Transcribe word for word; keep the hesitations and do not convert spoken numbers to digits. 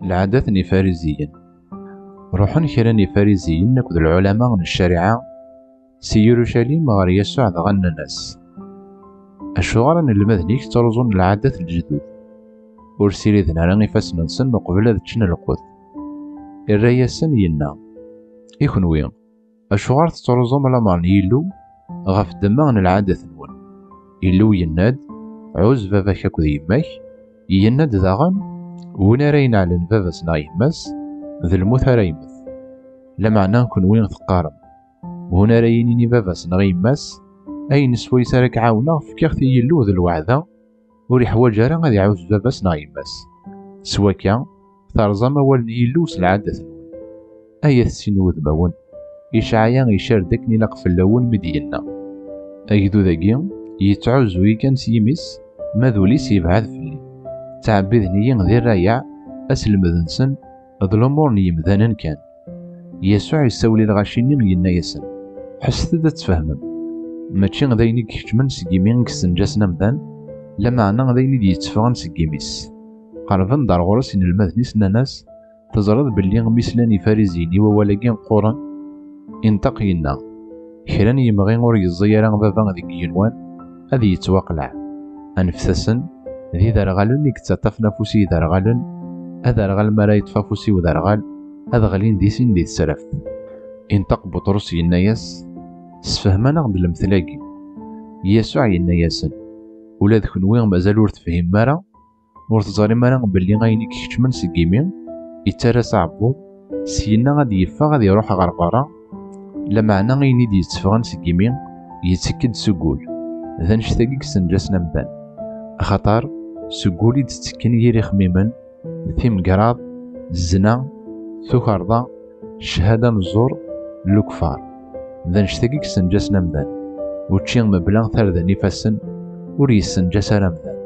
Lɛadat n Ifariziyen. Ruḥen kra n Ifariziyen akked lɛulama n ccariɛa si Yirucalim ɣer Yasuɛ, dɣa nnan-as: "Acuɣer inelmaden-ik ttruẓun lɛadat n lejdud? Ur ssiriden ara ifassen-nsen uqbel ad ččen lqut." Irra-yasen, yenna: "I kenwi, acuɣer tettruẓum lamer n Yillu ɣef ddemma n lɛadat-nwen? Illu yenna-d: 'Ɛuzz baba-k akked yemma-k.' Yenna-d daɣen: 'Win ara ineɛlen baba-s neɣ yemma-s, d lmut ara yemmet.' Lameɛna kenwi teqqarem: 'Win ara yinin i baba-s neɣ yemma-s: Ayen swayes ara k-ɛawneɣ, fkiɣ-t i Yillu d lweɛda, ur iḥwaǧ ara ad iɛuzz baba-s neɣ yemma-s.' S wakka, terẓam awal n Yillu s lɛadat-nwen. Ay at sin wudmawen! Icɛaya icar-d akken ilaq fell-awen mi d-yenna: 'Agdud-agi yettɛuzzu-yi kan s yimi-s, ma d ul-is yebɛed fell-i. Ttɛebbiden-iyi di rrayeɛ, aselmed-nsen d lumuṛ n yimdanen kan.'" Yasuɛ yessawel i lɣaci-nni, yenna-yasen: "Ḥesset-d ad tfehmem. Mačči d ayen i ikeččmen seg yimi i yessenǧasen amdan, lameɛna d ayen i d-yetteffɣen seg yimi-s." Qerrben-d ar ɣur-s inelmaden-is, nnan-as: "Teẓriḍ belli mi slan Ifariziyen i wawal-agi qquren?" Inṭeq, yenna: "Kra n yemɣi ur yeẓẓi ara baba deg yigenwan, ad yettwaqleɛ. Aneft-asen, d iderɣalen i yettaṭṭafen afus i yiderɣalen, aderɣal mi ara yeṭṭef afus i uderɣal, ad ɣlin di sin di tesraft." Inṭeq Buṭrus, yenna-yas: "Sefhem-aneɣ-d lemtel-agi." Yasuɛ yenna-yasen: "Ula d kenwi mazal ur tefhimem ara? Ur teẓrim ara belli ayen i ikeččmen seg yimi, yettarra s aɛebbuḍ, syenna ad d-yeffeɣ ad iruḥ ɣer berra? Lameɛna ayen i d-yetteffɣen seg yimi, yettekk-d seg wul. D annect-agi i yessenǧasen amdan. Axaṭer seg wul i d-ttekken yir ixemmimen, timegraḍ, zzna, tukerḍa, cchada n ẓẓur, lukfar. D annect-agi i yessenǧasen amdan. Učči mebla tarda n ifassen ur yessenǧas ara amdan."